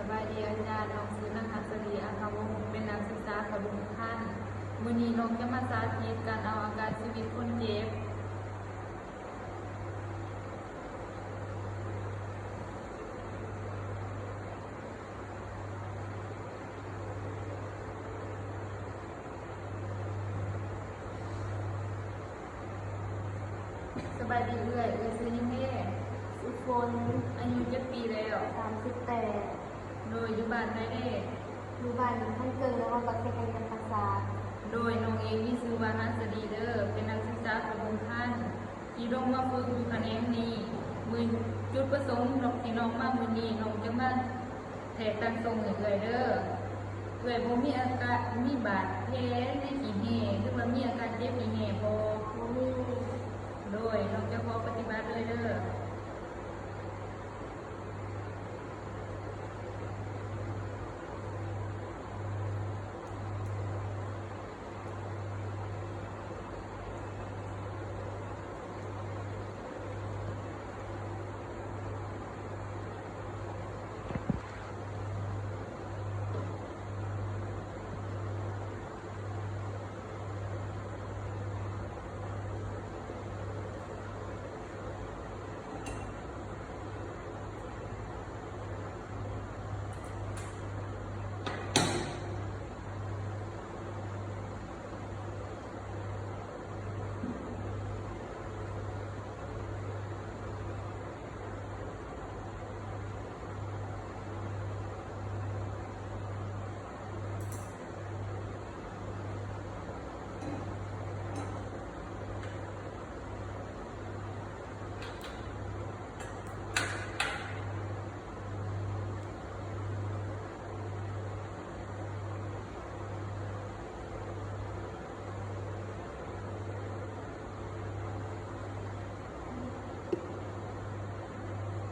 ສະບາຍດີອາຈານ, ນ້ອງຊື່ນາງຫັດສະດີ ອັກຂະວົງ ເປັນນັກສຶກສາປະຖົມຂັ້ນ. ມື້ນີ້ນ້ອງຈະມາສາທິດການເອົາອາການຊີວິດຄົນເຈັບ. ສະບາຍດີເອື້ອຍ, ເອື້ອຍຊື່ຫຍັງແທ້? ຊື່ຝົນ. ອາຍຸຈັກປີແລ້ວ? ສາມສິບແປດ. ໂດຍ ຢູ່ບ້ານໃດເດ? ຢູ່ບ້ານພັນເກິ່ງ ນະຄອນປາກເຊ ແຂວງຈຳປາສັກ. ໂດຍ ນ້ອງເອງມີຊື່ວ່າຫັດສະດີເດີ, ເປັນນັກສຶກສາປະຖົມຂັ້ນ ທີ່ລົງມາຝຶກຢູ່ຂະແໜງນີ້. ມື້ ຈຸດປະສົງທີ່ນ້ອງມາມື້ນີ້ ນ້ອງຈະມາ ແທກຕັ້ງສົ່ງໃຫ້ເອື້ອຍເດີ. ເອື້ອຍບໍ່ມີອາການ ມີບາດແຜໃນຂີ້ແຮ້ ຫຼືວ່າມີອາການເຈັບຂີ້ແຮ້ບໍ່? ບໍ່ມີ. ໂດຍ ນ້ອງຈະຂໍປະຕິບັດເລີຍເດີ.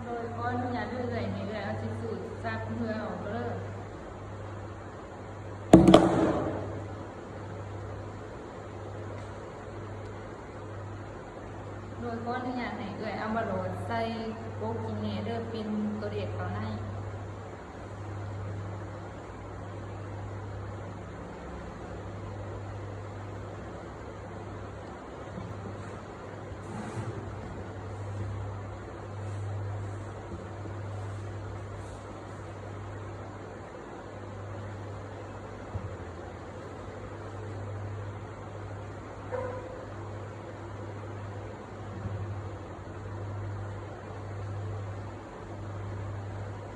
ໂດຍຂໍອະນຸຍາດເດີເອື້ອຍ ໃຫ້ເອື້ອຍເອົາທິດຊູຊັກເຫື່ອອອກເດີ. ໂດຍຂໍອະນຸຍາດໃຫ້ເອື້ອຍເອົາບາໂຫຼດໃສ່ປົກຂີ້ແຮ້ເດີ ປິ່ນຕົວເລກເຂົ້າໃນ. ໂ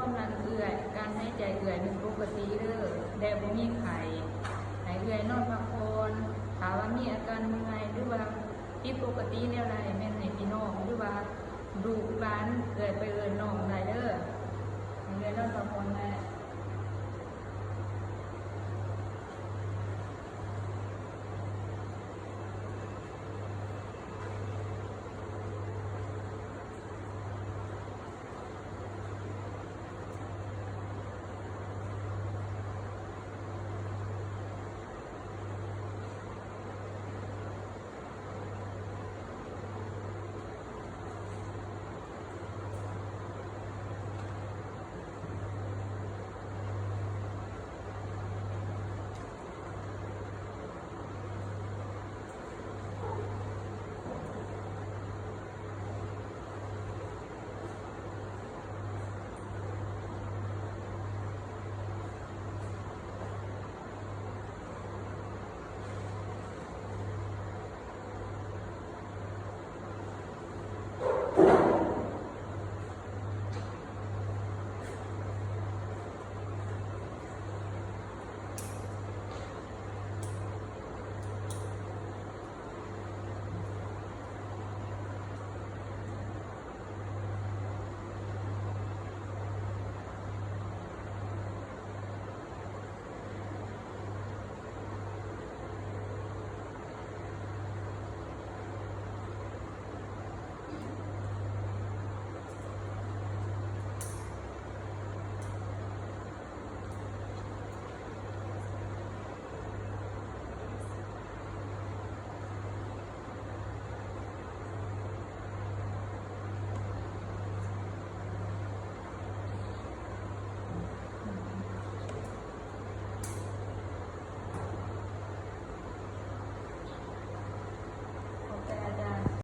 ຄວາມດັນເອື້ອຍ, ການຫາຍໃຈເອື້ອຍມີປົກກະຕິເດີ ແລະບໍ່ມີໄຂ້. ໃຫ້ເອື້ອຍນອນພັກຜ່ອນ. ຖ້າວ່າມີອາການເມື່ອຍ ຫຼືວ່າຜິດປົກກະຕິແນວໃດ ແມ່ນໃຫ້ພີ່ນ້ອງ ຫຼືວ່າລູກຫຼານເອື້ອຍໄປເອີ້ນນ້ອງໄດ້ເດີ. ໃຫ້ເອື້ອຍນອນພັກຜ່ອນແລ້ວ.